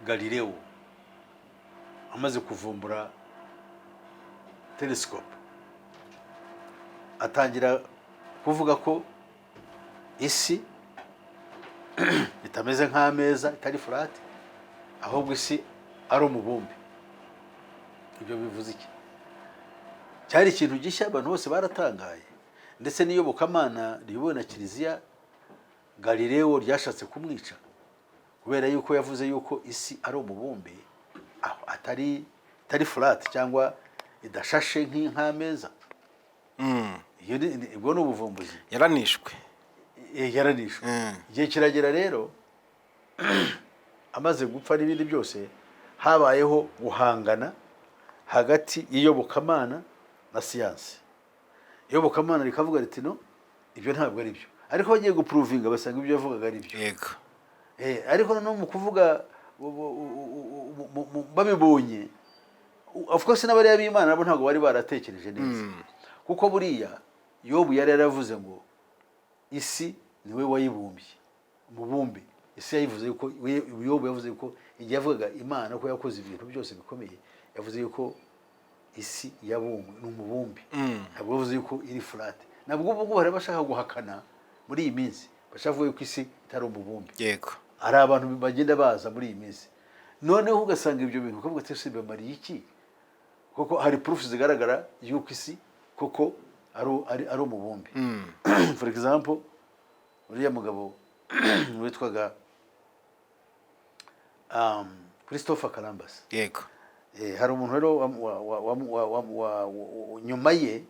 [SPEAKER 1] Galileo amaze kuvumbura telescope, atangira kuvuga ko isi itameze nk'ameza, itari flat, ahubwo isi ari umubumbe. Ibyo bivuze iki? Cyari ikintu gishya, abantu bose baratangaye, ndetse n'iyobokamana riyobowe na Kiliziya, Galileo ryashatse kumwica kubera yuko yavuze yuko isi ari umubumbe, aho atari flat cyangwa idashashe nk'ameza. Iyo ubwo ni ubuvumbuzi.
[SPEAKER 2] Yaranishwe.
[SPEAKER 1] Yaranishwe. Igihe kiragera rero, amaze gupfa n'ibindi byose, Habayeho guhangana hagati y'iyobokamana na siyansi. Iyobokamana rikavuga riti: "No, ibyo ntabwo ari byo." Ariko bagiye guprovinga, basanga ibyo yavugaga ari byo. Ariko noneho mu kuvuga babibonye, of course n'abariya b'Imana nabo ntabwo bari baratekereje neza, kuko buriya Yobu yari yaravuze ngo isi niwe wayibumbye, umubumbe. Isi yayivuze yuko Yobu yavuze yuko igihe yavugaga Imana ko yakoze ibintu byose bikomeye, yavuze yuko isi yabumbwe, ni umubumbe. Ntabwo yavuze yuko iri flat. Ntabwo ubu ngubu hari abashaka guhakana muri iyi minsi, bashaka kuvuga yuko isi itari umubumbe. Hari abantu bagenda baza muri iyi minsi, noneho ugasanga ibyo bintu ukavuga ati: "Ese bimariye iki?" Kuko hari proof zigaragara yuko isi koko ari umubumbe. For example, uriya mugabo witwaga Christopher Columbus. Hari umuntu rero nyuma ye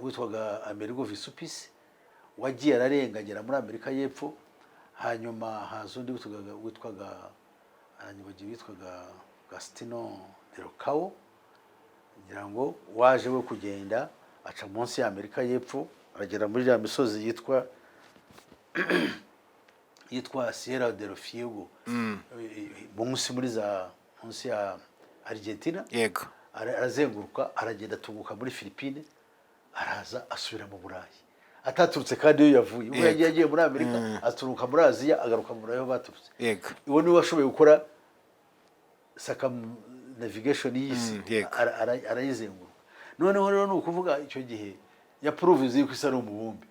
[SPEAKER 1] witwaga Amerigo Vespucci, wagiye ararenga agera muri Amerika y'Epfo. Hanyuma haza undi witwaga, aranyibagiwe, witwaga Agostino del Cao, ngira ngo, waje we kugenda aca munsi ya Amerika y'Epfo, aragera muri ya misozi yitwa Sierra del Fuego, munsi muri za munsi ya Argentina. Arazenguruka, aragenda, atunguka muri Philippine, araza asubira mu Burayi ataturutse kandi iyo yavuye. Ubwo yagiye muri Amerika, aturuka muri Aziya, agaruka mu Burayi aho baturutse. Uwo niwe washoboye gukora circumnavigation y'isi. Arayizenguruka. Noneho rero ni ukuvuga icyo gihe yaprovinze yuko isi ari umubumbe,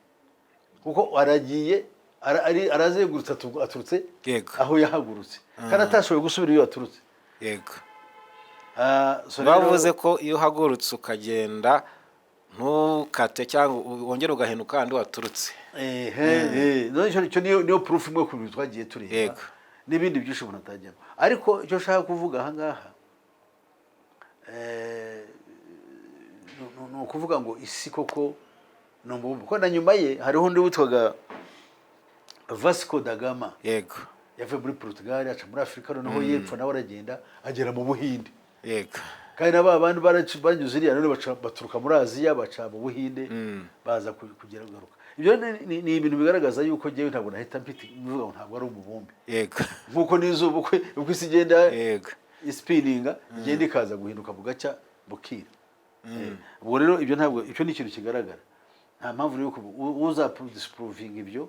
[SPEAKER 1] kuko aragiye arazengurutse, aturutse aho yahagurutse, kandi atashoboye gusubira iyo yaturutse. So
[SPEAKER 2] Bavuze ko iyo uhagurutse ukagenda ntukate cyangwa wongere ugahinduka ahandi waturutse.
[SPEAKER 1] Ehe, none icyo niyo proof imwe ku bintu twagiye tureba n'ibindi byinshi umuntu atajyamo. Ariko icyo nshaka kuvuga aha ngaha ni ukuvuga ngo isi koko ni umubumbe, kuko na nyuma ye hariho undi witwaga Vasco da Gama. Yavuye muri Portugal, aca muri Afurika noneho y'Epfo, nawe aragenda agera mu Buhinde. Kandi na ba bandi banyuze iriya, none baturuka muri Aziya, baca mu Buhinde, baza kugera kugaruka. Ibyo ni ibintu bigaragaza yuko njyewe ntabwo nahita mpita mvuga ngo ntabwo ari umubumbe, nk'uko n'izuba uko isi igenda ispininga, igenda ikaza guhinduka bugacya bukira. Ubwo rero ibyo ntabwo, icyo ni ikintu kigaragara. Nta mpamvu rero uza disprovinga ibyo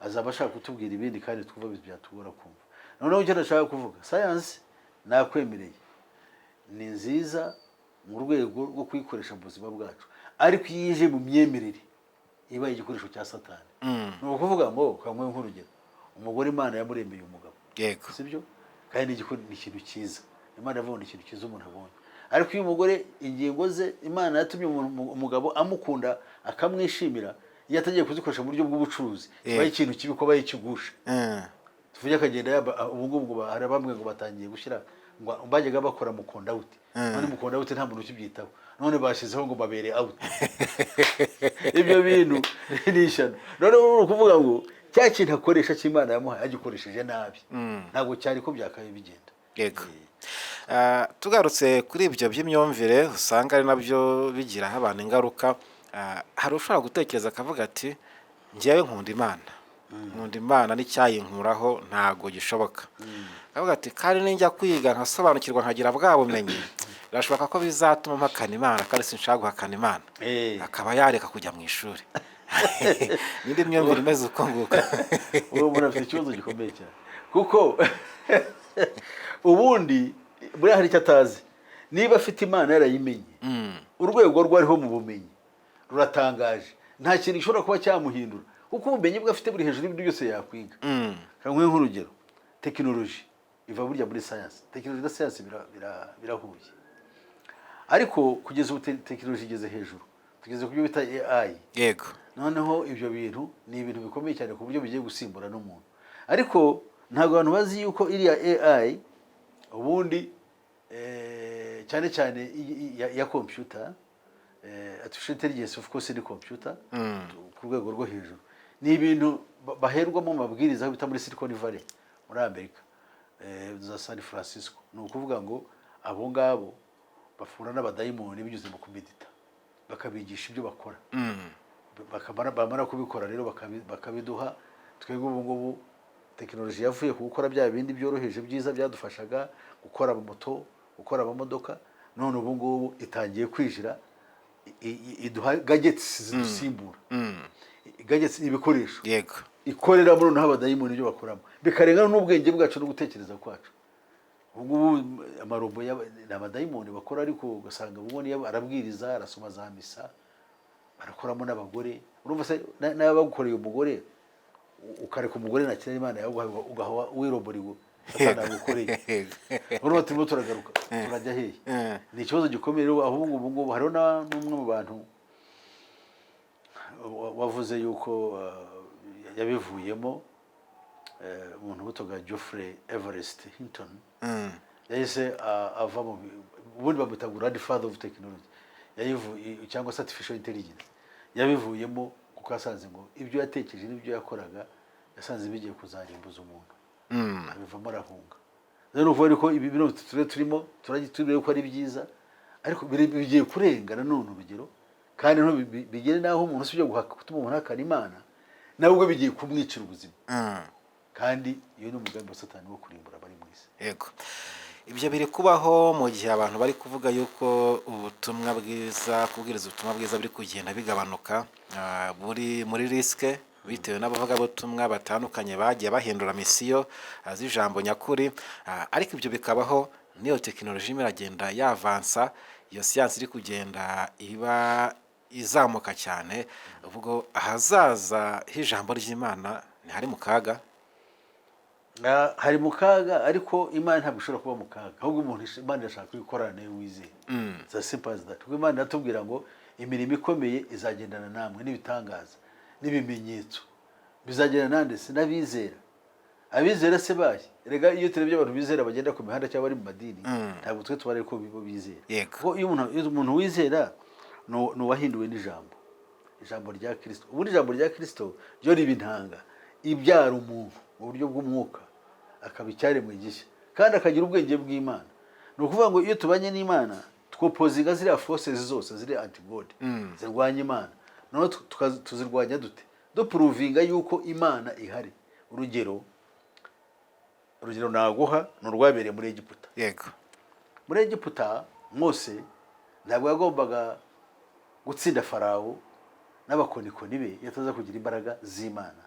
[SPEAKER 1] azaba ashaka kutubwira ibindi kandi twumva byatugora kumva. Noneho icyo ndashaka kuvuga, science nakwemereye ni nziza mu rwego rwo kuyikoresha mu buzima bwacu, ariko iyo ije mu myemerere iba igikoresho cya Satani. Ni ukuvuga ngo kamwe nk'urugero, umugore Imana yamuremeye umugabo, sibyo? Kandi ni ikintu cyiza. Imana yavuga ngo ni ikintu cyiza umuntu abonye. Ariko iyo umugore ingingo ze Imana yatumye umugabo amukunda akamwishimira, iyo atagiye kuzikoresha mu buryo bw'ubucuruzi, kiba ari ikintu kibi, ko aba yikigusha. Tuvuge akagenda yaba ubu ngubu ngo hari bamwe ngo batangiye gushyira ngo bajyaga bakora mukonda out. None mukonda out nta muntu ukibyitaho, none bashyizeho ngo babere out. Ibyo bintu ni ishyano. None ubu ni ukuvuga ngo cya kintu akoresha cy'Imana yamuhaye agikoresheje nabi, ntabwo cyari ko byakabaye bigenda.
[SPEAKER 2] Yego. Tugarutse kuri ibyo by'imyumvire usanga ari nabyo bigiraho abantu ingaruka, hari ushobora gutekereza akavuga ati: "Njyewe nkunda Imana, nkunda Imana, n'icyayinkuraho ntabwo gishoboka." Akavuga ati: "Kandi ninjya kwiga nkasobanukirwa, nkagira bwa bumenyi, birashoboka ko bizatuma mpakana Imana, kandi sinshaka guhakana Imana." Akaba yareka kujya mu ishuri. N'indi myumvire imeze uko nguko.
[SPEAKER 1] Uwo muntu afite ikibazo gikomeye cyane, kuko ubundi buriya hari icyo atazi. Niba afite Imana yarayimenye, urwego rwariho mu bumenyi ruratangaje. Nta kintu gishobora kuba cyamuhindura, kuko ubumenyi bwe afite buri hejuru y'ibindi byose yakwiga. Nguhe nk'urugero, tekinoloji iva burya muri sayansi. Tekinoloji na sayansi birahuye, ariko kugeza ubu tekinoloji igeze hejuru, tugeze ku byo bita AI. Noneho ibyo bintu ni ibintu bikomeye cyane ku buryo bigiye gusimbura n'umuntu. Ariko ntabwo abantu bazi yuko iriya AI ubundi cyane cyane ya computer, artificial intelligence of course ni computer ku rwego rwo hejuru, ni ibintu baherwamo amabwiriza aho bita muri Silicon Valley muri Amerika. za San Francisco. Ni ukuvuga ngo abo ngabo bafura n'abadayimoni binyuze mu kumedita, bakabigisha ibyo bakora. Bamara kubikora rero bakabiduha twebwe. Ubu ngubu tekinoloji yavuye ku gukora bya bindi byoroheje byiza byadufashaga gukora moto, gukora amamodoka, none ubu ngubu itangiye kwinjira iduha gadgets zidusimbura, gadgets ni ibikoresho ikoreramo. Noneho abadayimoni ibyo bakoramo bikarenga n'ubwenge bwacu no gutekereza kwacu. Ubu ngubu amarobo ni abadayimoni bakora, ariko ugasanga ubu niyo arabwiriza, arasoma za misa, barakoramo n'abagore. Urumva se n'aba bagukoreye umugore, ukareka umugore nta kintu Imana yaguhaye, ugaha wirobora Satani agukoreye? Urumva turimo turagaruka, turajya hehe? Ni ikibazo gikomeye rero. Ahubwo ubu ngubu hariho n'umwe mu bantu wavuze yuko yabivuyemo, umuntu witwaga Geoffrey Everest Hinton. Yahise ava mu ubundi bamwita grandfather of technology, cyangwa se artificial intelligence. Yabivuyemo kuko yasanze ngo ibyo yatekereje n'ibyo yakoraga, yasanze bigiye kuzarimbuza umuntu. Abivamo, arahunga. Rero uvuga ariko ibi bino turimo turebe ko ari byiza, ariko bigiye kurenga nanone urugero, kandi noneho bigere n'aho umuntu usibye gutuma umuntu ahakana Imana, nawe ubwo bigiye kumwicira ubuzima. Kandi iyo ni umugambi wa Satani wo kurimbura abari mu isi.
[SPEAKER 2] Yego, ibyo biri kubaho mu gihe abantu bari kuvuga yuko ubutumwa bwiza, kubwiriza ubutumwa bwiza biri kugenda bigabanuka, buri muri risque bitewe n'abavugabutumwa batandukanye bagiye bahindura mission z'ijambo nyakuri. Ariko ibyo bikabaho n'iyo tekinoloji irimo iragenda yavansa, iyo siyansi iri kugenda iba izamuka cyane. Ubwo ahazaza h'ijambo ry'Imana ntihari mu kaga?
[SPEAKER 1] Hari mu kaga, ariko Imana ntabwo ishobora kuba mu kaga. Ahubwo umuntu Imana irashaka ko ikorana nayo wizeye. It's as simple as that. Kuko Imana iratubwira ngo imirimo ikomeye izagendana namwe, n'ibitangaza n'ibimenyetso bizagendana nande se? N'abizera. Abizera se bahe? Erega iyo turebye abantu bizera bagenda ku mihanda cyangwa bari mu madini, ntabwo twe tubara ko bo bizera. Kuko iyo umuntu wizera ni uwahinduwe n'ijambo, ijambo rya Kirisito. Ubundi ijambo rya Kirisito ryo riba intanga ibyara umuntu mu buryo bw'umwuka, akaba icyaremwe gishya kandi akagira ubwenge bw'Imana. Ni ukuvuga ngo iyo tubanye n'Imana, twopposinga ziriya forces zose ziri anti-God, zirwanya Imana. Noneho tuzirwanya dute? Duprovinga yuko Imana ihari. Urugero naguha ni urwabereye muri Egiputa. Muri Egiputa, Mose ntabwo yagombaga gutsinda Farawo n'abakonikoni be iyo ataza kugira imbaraga z'Imana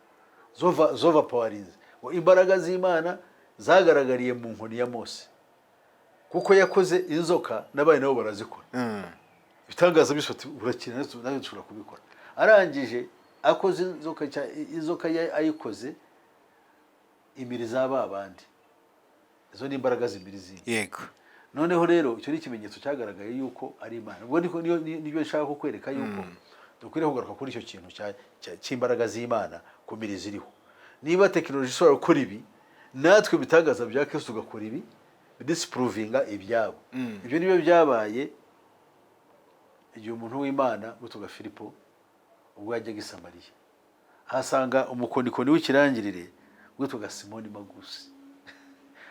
[SPEAKER 1] zova powerinze. Ngo imbaraga z'Imana zagaragariye mu nkoni ya Mose, kuko yakoze inzoka n'abandi nabo barazikora. Ibitangaza byose bati, urakina, nawe dushobora kubikora. Arangije akoze inzoka, inzoka ye ayikoze imiriza ba bandi. Izo ni imbaraga zimira izindi. Noneho rero icyo ni ikimenyetso cyagaragaye yuko ari Imana. Ubwo niko nibyo nshaka kukwereka, yuko dukwiriye kugaruka kuri icyo kintu cy'imbaraga z'Imana kumira ziriho. Niba tekinoloji ishobora gukora ibi, natwe ibitangaza bya Kristo tugakora ibi disprovinga ibyabo. Ibyo nibyo byabaye igihe umuntu w'Imana witwaga Filipo ubwo yajyaga i Samariya, ahasanga umukonikoni w'ikirangirire witwaga Simoni Magusi.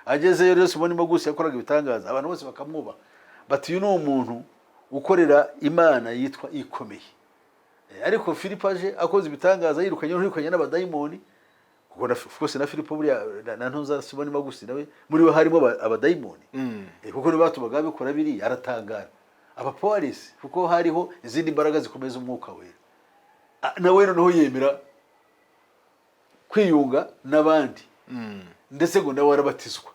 [SPEAKER 1] Agezeyo rero, Simoni Magusi yakoraga ibitangaza, abantu bose bakamwubaha, bati: "Uyu ni umuntu ukorera Imana yitwa ikomeye." Ariko Filipo aje akoze ibitangaza, yirukanye n'abadayimoni, kuko na of course na Filipo buriya na ntuza Simoni Magusi nawe muri we harimo abadayimoni. Kuko nibo batumaga babikora biriya. Aratangara abapolisi, kuko hariho izindi mbaraga zikomeza umwuka wera. Nawe noneho yemera kwiyunga n'abandi, ndetse ngo nawe arabatizwa.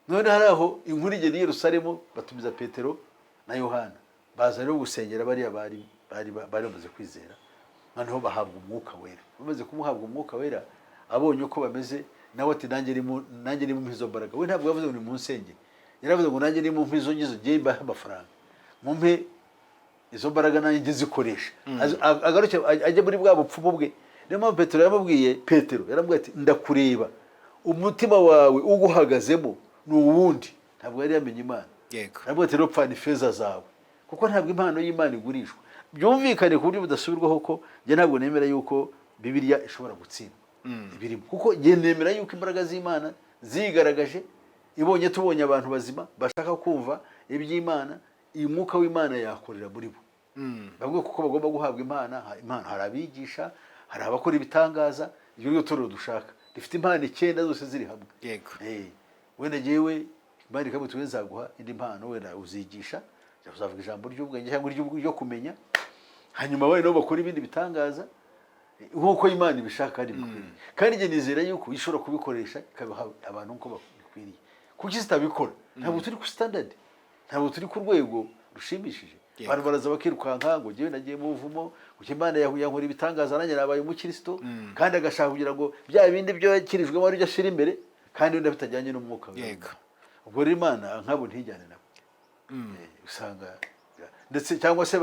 [SPEAKER 1] None hari aho inkuru igera i Yerusalemu, batumiza Petero na Yohana, baza rero gusengera bariya bari bamaze kwizera, noneho bahabwa umwuka wera. Bamaze kumuhabwa umwuka wera, abonye uko bameze, nawe ati: Nanjye ni mu izo mbaraga." We ntabwo yavuze ngo ni mu nsengero, yaravuze ngo: "Nanjye ni mu izo ngizo, ngiye mbahe amafaranga, mumpe izo mbaraga nanjye njye zikoresha." Agaruke ajye muri bwa bupfumu bwe. Niyo mpamvu Petero yamubwiye, Petero yaramubwiye ati: "Ndakureba, umutima wawe uguhagazemo ni uwundi." Ntabwo yari yamenye Imana. Aravuga ati: "Rero pfana ifeza zawe, kuko ntabwo impano y'Imana igurishwa." Byumvikane ku buryo budasubirwaho ko njye ntabwo nemera yuko Bibiliya ishobora gutsindwa ibirimo, kuko njye nemera yuko imbaraga z'Imana Zigaragaje, ibonye tubonye abantu bazima bashaka kumva iby'Imana, uyu mwuka w'Imana yakorera muri bo. Bamwe kuko bagomba guhabwa impano. Hari abigisha, hari abakora ibitangaza. Iryo ryo torero dushaka rifite impano icyenda zose ziri hamwe. Wenda jyewe Imana ikamubwira iti: "Nzaguha indi mpano, wenda uzigisha, uzavuga ijambo ry'ubwenge cyangwa ryo kumenya," hanyuma abandi nabo bakora ibindi bitangaza nk'uko Imana ibishaka kandi bikwiriye. Kandi njye nizera yuko ishobora kubikoresha, ikabiha abantu nk'uko bikwiriye. Kuki zitabikora? Ntabwo turi ku standard, ntabwo turi ku rwego rushimishije. Abantu baraza bakirukanka ngo: "Njyewe nagiye mu buvumo, ngo Imana yankora ibitangaza, nanjye nabaye umukristo," kandi agashaka kugira ngo bya bindi byo yakirijwemo ari byo ashyira imbere, kandi wenda bitajyanye n'umwuka wera. Ubwo rero Imana nk'abo ntijyane nabo. Usanga ndetse cyangwa se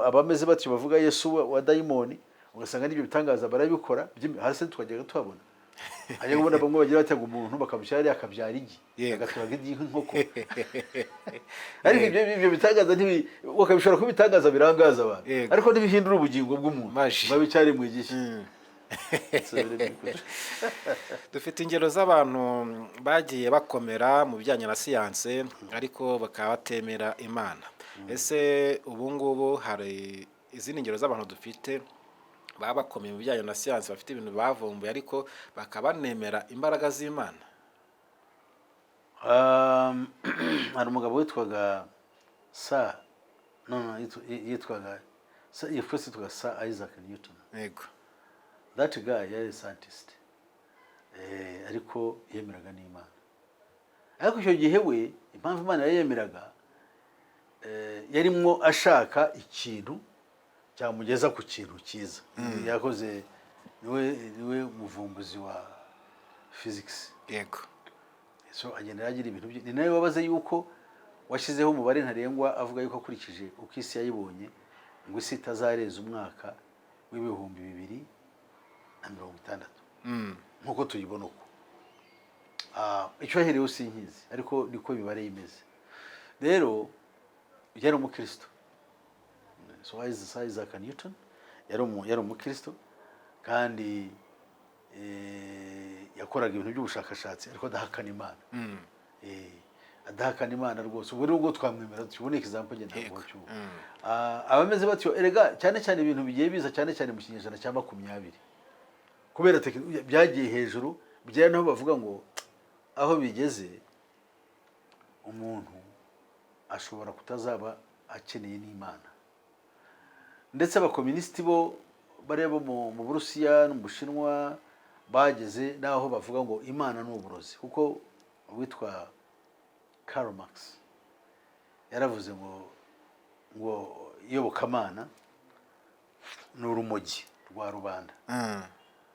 [SPEAKER 1] abameze batyo bavuga Yesu wa dayimoni, ugasanga n'ibyo bitangaza barabikora hasi tukajyaga tuhabona. Hajya kubona bamwe bagira batega umuntu bakamushyira hariya akabyara igi, agaturaga igi nk'inkoko. Ariko ibyo bitangaza bakabishobora kuba ibitangaza birangaza abantu, ariko ntibihindura ubugingo bw'umuntu
[SPEAKER 2] Maji.
[SPEAKER 1] babe icyaremwe gishya.
[SPEAKER 2] Dufite ingero z'abantu bagiye bakomera mu bijyanye na siyanse ariko bakaba batemera Imana. Ese ubu ngubu hari izindi ngero z'abantu dufite baba bakomeye mu bijyanye na siyanse, bafite ibintu bavumbuye, ariko bakaba banemera imbaraga z'Imana?
[SPEAKER 1] Hari umugabo witwaga sa no no yitwaga first yitwaga Sir Isaac Newton. That guy yari scientist, ariko yemeraga n'Imana. Ariko icyo gihe we, impamvu Imana yayemeraga, yarimwo ashaka ikintu cyamugeza ku kintu cyiza yakoze. Niwe muvumbuzi wa physics. So agenda agira ibintu bye. Ni nawe wabaze yuko washyizeho umubare ntarengwa, avuga yuko akurikije uko isi yayibonye, ngo isi itazarenza umwaka w'2060 nk'uko tuyibona uko. Icyo yahereyeho sinkizi, ariko niko imibare imeze. Rero yari umukristo. So Isaac Newton yari umukristo, kandi yakoraga ibintu by'ubushakashatsi ariko adahakana Imana. Adahakana Imana rwose. Ubwo rero ubwo twamwemera, tubone example ngenda ntabwo. Abameze batyo erega, cyane cyane ibintu bigiye biza cyane cyane mu kinyejana cya 20, kubera byagiye hejuru, bigera naho bavuga ngo aho bigeze umuntu ashobora kutazaba akeneye n'Imana. Ndetse abakominisiti bo bariya bo mu Burusiya no mu Bushinwa bageze n'aho bavuga ngo Imana ni uburozi, kuko uwitwa Karl Marx yaravuze ngo iyobokamana ni urumogi rwa rubanda,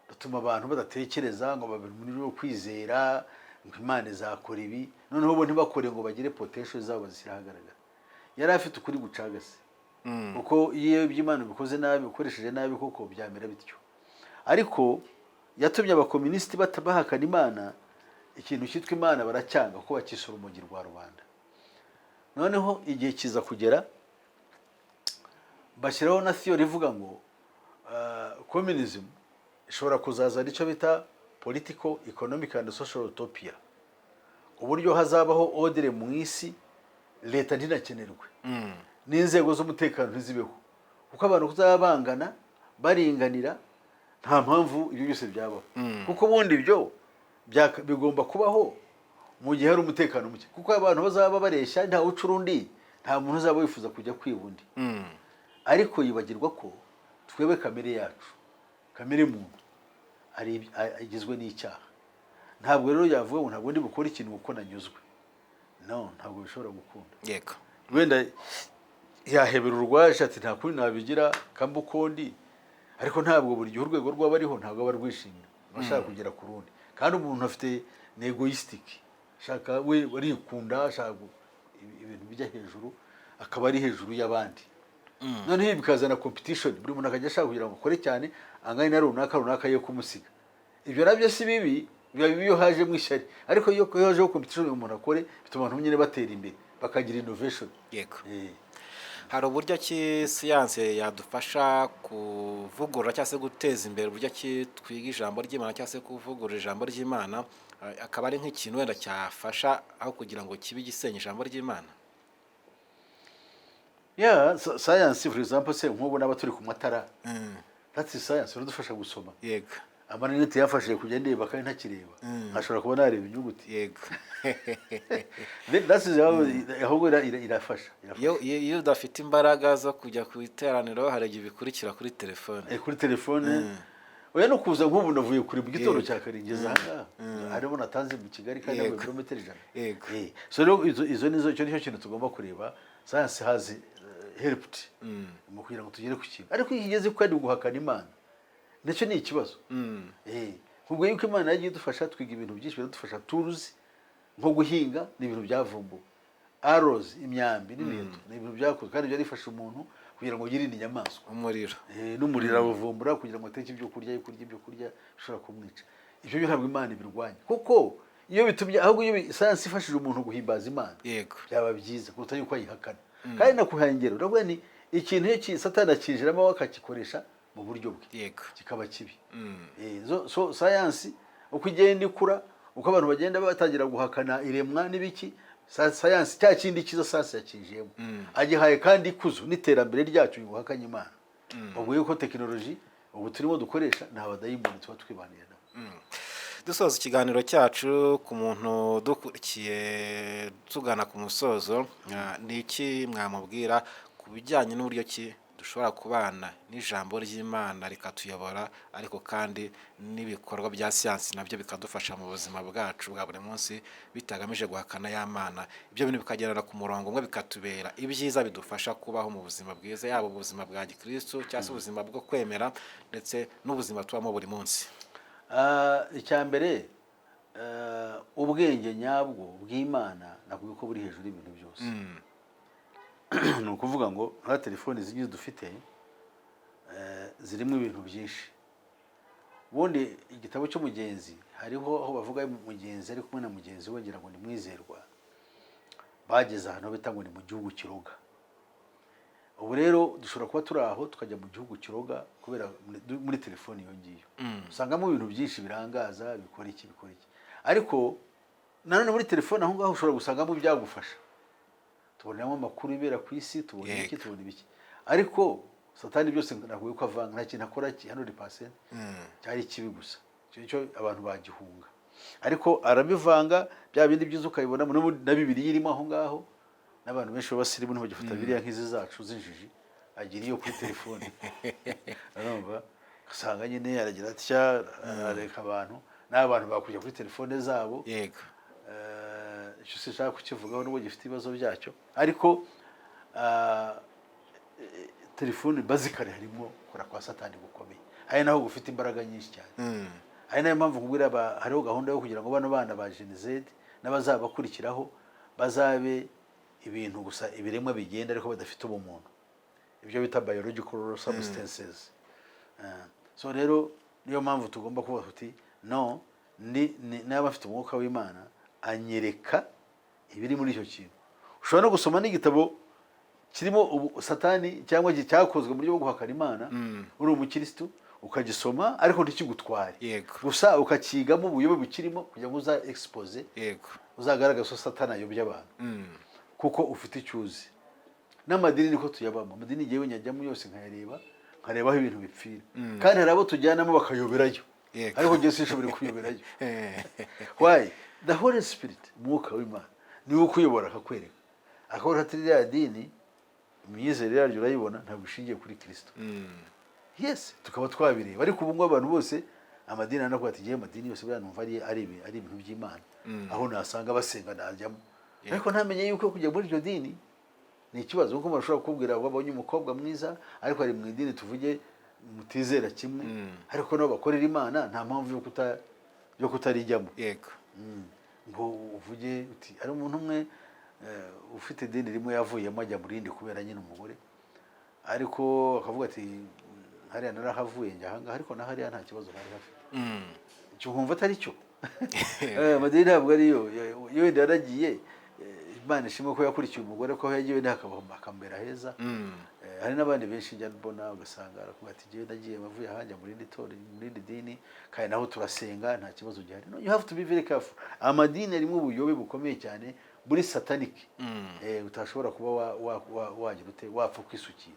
[SPEAKER 1] rutuma abantu badatekereza, ngo babe muri rwo kwizera ngo Imana izakora ibi, noneho bo ntibakore ngo bagire potential zabo bazishyire ahagaragara. Yari afite ukuri gucagase, kuko iyo iby'Imana ubikoze nabi, ukoresheje nabi, koko byamera bityo. Ariko yatumye abakominisiti bahakana Imana. Ikintu cyitwa Imana baracyanga kuko bakisura urumogi rwa rubanda. Noneho igihe kiza kugera bashyiraho na theory ivuga ngo communism ishobora kuzazana icyo bita political, economic and social utopia, uburyo hazabaho ordre mu isi, leta ntinakenerwe n'inzego z'umutekano ntizibeho, kuko abantu kuzaba bangana, baringanira, nta mpamvu ibyo byose byabaho. Kuko ubundi ibyo bigomba kubaho mu gihe hari umutekano muke, kuko abantu bazaba bareshya, nta ucura undi, nta muntu uzaba wifuza kujya kwiba undi. Ariko yibagirwa ko twebwe kamere yacu, kamere muntu ari igizwe n'icyaha. Ntabwo rero yavuga ngo ntabwo ndi bukore ikintu kuko nanyuzwe. No, ntabwo bishobora gukunda. Wenda yahebera urwaje ati: "Nta kundi nabigira kamba ukundi," ariko ntabwo buri gihe urwego rwaba ariho ntabwo aba arwishimira, aba ashaka kugera ku rundi. Kandi umuntu afite ni egoistic, ashaka we arikunda, ashaka ibintu bijya hejuru, akaba ari hejuru y'abandi. Noneho ibi bikazana competition, buri muntu akajya ashaka kugira ngo akore cyane angane na runaka, runaka ye kumusiga. Ibyo nabyo si bibi, biba bibi iyo hajemo ishyari, ariko iyo hajeho competition, umuntu akore, bituma abantu nyine batera imbere, bakagira innovation.
[SPEAKER 2] Hari uburyo ki siyanse yadufasha kuvugurura cyangwa se guteza imbere uburyo ki twiga ijambo ry'Imana cyangwa se kuvugurura ijambo ry'Imana, akaba ari nk'ikintu wenda cyafasha aho kugira ngo kibe igisenya ijambo ry'Imana?
[SPEAKER 1] Yeah, science, for example, se nk'ubu n'aba turi ku matara, that's science, iradufasha gusoma. Amarinete yafashije kujya ndeba kandi ntakireba, nkashobora kuba nareba inyuguti. Then that's ahubwo irafasha, irafasha.
[SPEAKER 2] Iyo udafite imbaraga zo kujya ku iteraniro, hari igihe ubikurikira kuri telefone.
[SPEAKER 1] Kuri telefone, oya, no kuza nk'ubu navuye kure mu gitondo cya kare, ngeze ahangaha, harimo natanze mu Kigali kandi navuye kilometero 100. So rero izo nizo, icyo nicyo kintu tugomba kureba. Science has helped mu kugira ngo tugere ku kintu, ariko iyo igeze kandi guhakana Imana, nacyo ni ikibazo. Ubwo yuko Imana yagiye idufasha, twiga ibintu byinshi biradufasha, tools nko guhinga ni ibintu byavumbuwe, arrows, imyambi n'imiheto ni ibintu byakozwe kandi byarifasha umuntu kugira ngo yirinde inyamaswa.
[SPEAKER 2] Umuriro.
[SPEAKER 1] N'umuriro awuvumbura kugira ngo ateke ibyo kurya, yo kurya ibyo kurya bishobora kumwica. Ibyo byo ntabwo Imana ibirwanya, kuko iyo bitumye, ahubwo iyo science ifashije umuntu guhimbaza Imana, byaba byiza kuruta yuko ayihakana. Kandi nakuhaye ingero, uravuga ni ikintu iyo Satani akinjiramo akagikoresha mu buryo bwe, kikaba kibi. So science uko igenda ikura, uko abantu bagenda batangira guhakana iremwa n'ibiki, science, cya kindi cyiza science yakinjiyemo, agihaye kandi ikuzo n'iterambere ryacu guhakanya Imana. Ubwo yuko tekinoloji ubu turimo dukoresha ni abadayimoni tuba twibanira nabo.
[SPEAKER 2] Dusoza ikiganiro cyacu, ku muntu dukurikiye tugana ku musozo, ni iki mwamubwira ku bijyanye n'uburyo ki dushobora kubana n'ijambo ry'Imana rikatuyobora, ariko kandi n'ibikorwa bya siyansi nabyo bikadufasha mu buzima bwacu bwa buri munsi, bitagamije guhakana ya Mana, ibyo bintu bikagendera ku murongo umwe, bikatubera ibyiza bidufasha kubaho mu buzima bwiza, yaba ubuzima bwa gikristo cyangwa se ubuzima bwo kwemera ndetse n'ubuzima tubamo buri munsi?
[SPEAKER 1] Icya mbere, ubwenge nyabwo bw'Imana nakubwiye ko buri hejuru y'ibintu byose. Ni ukuvuga ngo nka telefoni izi ngizi dufite, zirimo ibintu byinshi. Ubundi igitabo cy'Umugenzi, hariho aho bavuga umugenzi ari kumwe na mugenzi we, ngira ngo ni Mwizerwa, bageze ahantu bita ngo ni mu gihugu kiroga. Ubu rero dushobora kuba turi aho tukajya mu gihugu kiroga kubera muri telefoni iyo ngiyo usangamo ibintu byinshi birangaza, bikora iki, bikora iki. Ariko nanone muri telefone aho ngaho ushobora gusangamo ibyagufasha, tubonamo amakuru ibera ku isi, tubona iki, tubona ibiki. Ariko Satani byose ntabwo ko avanga, nta kintu akora 100% cyari kibi gusa, icyo cyo abantu bagihunga. Ariko arabivanga, bya bindi byiza ukabibonamo, na Bibiliya irimo aho ngaho. N'abantu benshi b'abasirimu ntibagifata Bibiliya nk'izi zacu z'injiji, agira iyo kuri telefone, urumva, ugasanga nyine aragira atya, arareka abantu, n'abantu bakujya kuri telefone zabo. Icyo sinshaka kukivugaho nubwo gifite ibibazo byacyo, ariko telefone basically harimo gukora kwa Satani gukomeye, hari naho gufite imbaraga nyinshi cyane. Ari nayo mpamvu nkubwira, hariho gahunda yo kugira ngo bano bana ba Gen Z n'abazabakurikiraho bazabe ibintu gusa, ibiremwa bigenda ariko badafite ubumuntu, ibyo bita biological substances. So rero niyo mpamvu tugomba kuvuga tuti no ni naba afite umwuka w'Imana anyereka ibiri muri icyo kintu. Ushobora no gusoma n'igitabo kirimo Satani cyangwa cyakozwe mu buryo bwo guhakana Imana, uri umukirisitu ukagisoma ariko ntikigutware, gusa ukakigamo ubuyobe bukirimo kugira ngo uza expose, uzagaragaze ko Satani ayobya abantu, kuko ufite icyo uzi. N'amadini niko tuyabamo. Amadini ngewe nyajyamo yose nkayareba, nkareba aho ibintu bipfira, kandi hari abo tujyanamo bakayoberayo, ariko njye sinshobore kuyoberayo. Why? The Holy Spirit, umwuka w'Imana, niwe ukuyobora, akakwereka, akabona ati ririya dini imyizerere yaryo urayibona, ntabwo ishingiye kuri Kirisito. Yes, tukaba twabireba. Ariko ubu ngubu abantu bose amadini aranavuga ati ngewe amadini yose buriya numva ari ibintu by'Imana, aho nasanga basenga najyamo. Ariko ntamenye yuko kujya muri iryo dini ni ikibazo, kuko umuntu ashobora kukubwira ngo abonye umukobwa mwiza ariko ari mu idini tuvuge mutizera kimwe, ariko nabo bakorera Imana, nta mpamvu yo kutarijyamo. Ngo uvuge uti hari umuntu umwe ufite idini rimwe yavuyemo ajya mu rindi kubera nyine umugore, ariko akavuga ati hariya narahavuye njya ahangaha, ariko na hariya nta kibazo hari hafite. Icyo nkumva atari cyo. Amadini ntabwo ariyo. Iyo wenda yaragiye, Imana ishimwe ko yakurikiye umugore, ko aho yagiye hakaba hakamubera heza. Hari n'abandi benshi njya mbona, ugasanga arakuvuga ati: "Njyewe nagiye avuye aha, njya mu rindi torero, mu rindi dini, kandi naho turasenga, nta kibazo gihari." No, you have to be very careful. Amadini arimo ubuyobe bukomeye cyane muri satanic, utashobora kuba wagira ute, wapfa kwisukira.